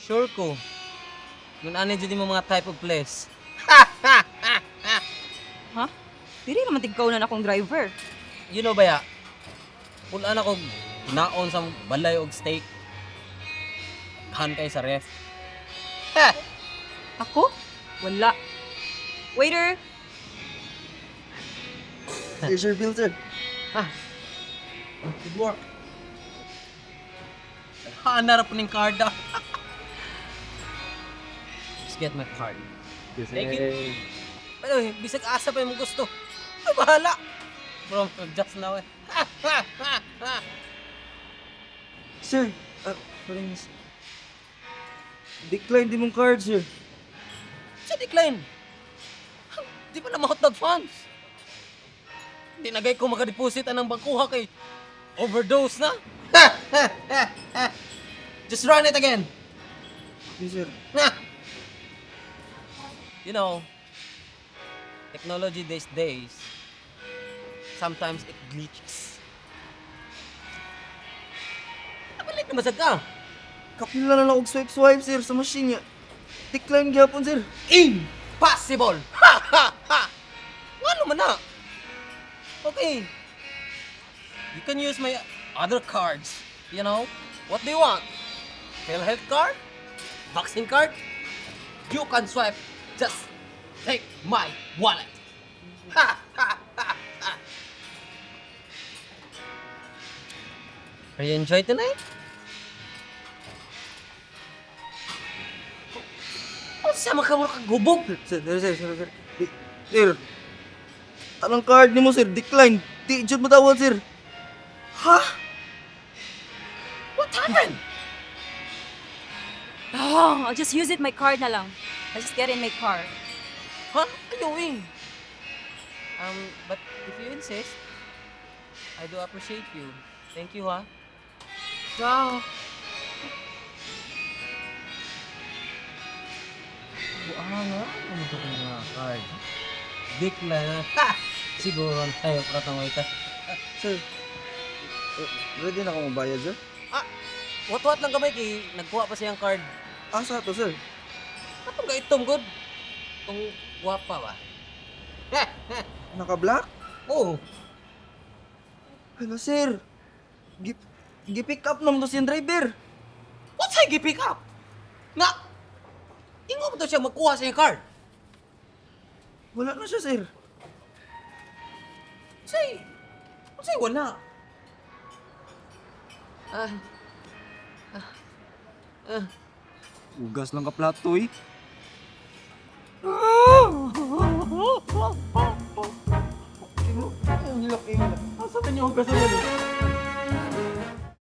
Sure ko. Kung ano dyan mo mga type of place. Ha? Dili naman tigkaw na akong driver. You know ba ya? Pulaan ako naon sa balay og steak. Han kay sa ref. Ako? Wala. Waiter! Here's your bill, sir. Good work. Hanarap po ng card ah. Just get my card. Thank you. Pero eh, bisag asa pa yung gusto. Ay, bahala! From just now eh. Sir, sorry, miss. Decline din mong card, sir. Sa decline. Di pa na mahotdog funds. Di na gay ko makadeposit anang bangkuha kay overdose na. Just run it again. Yes, sir. You know, technology these days, sometimes it glitches. Nabalik na masag ka. Kapila na lang og swipe-swipe, sir, sa machine niya. Decline gyapon, sir. Impossible! Ha ha ha! Ngano man na? Okay. You can use my other cards. You know? What do you want? PhilHealth card? Vaccine card? You can swipe. Just take my wallet. Ha ha ha ha! Are you enjoy tonight? Oh, sama ka mo kagubog. Sir, sir, sir, sir, sir. Sir. Tanang card nimo, sir, decline. Di jud mo tawad, sir. Ha? What happened? Oh, I'll just use it my card na lang. I'll just get in my car. Huh? Ayaw eh. But if you insist, I do appreciate you. Thank you, ha? Ciao. Buang nga. Ano ito kong mga card? Decline. Ha! Siguro tayo pratang ita. Sir, ready na ako mabayad, sir? Ah! What-what lang kamay kay nagkuha pa siyang card. Asa to, sir? Katong gaitom, good. Itong guwapa ba? Naka-black? Oo. Hello, sir. Gi-pick up naman to siyang driver. What's I pick up? Nga! Ingo mo to siya magkuha sa iyang card. Wala na siya, sir. Say, say wala. Ah, ah, ah. Ugas lang ka plato, eh. Asa man yung hugas naman?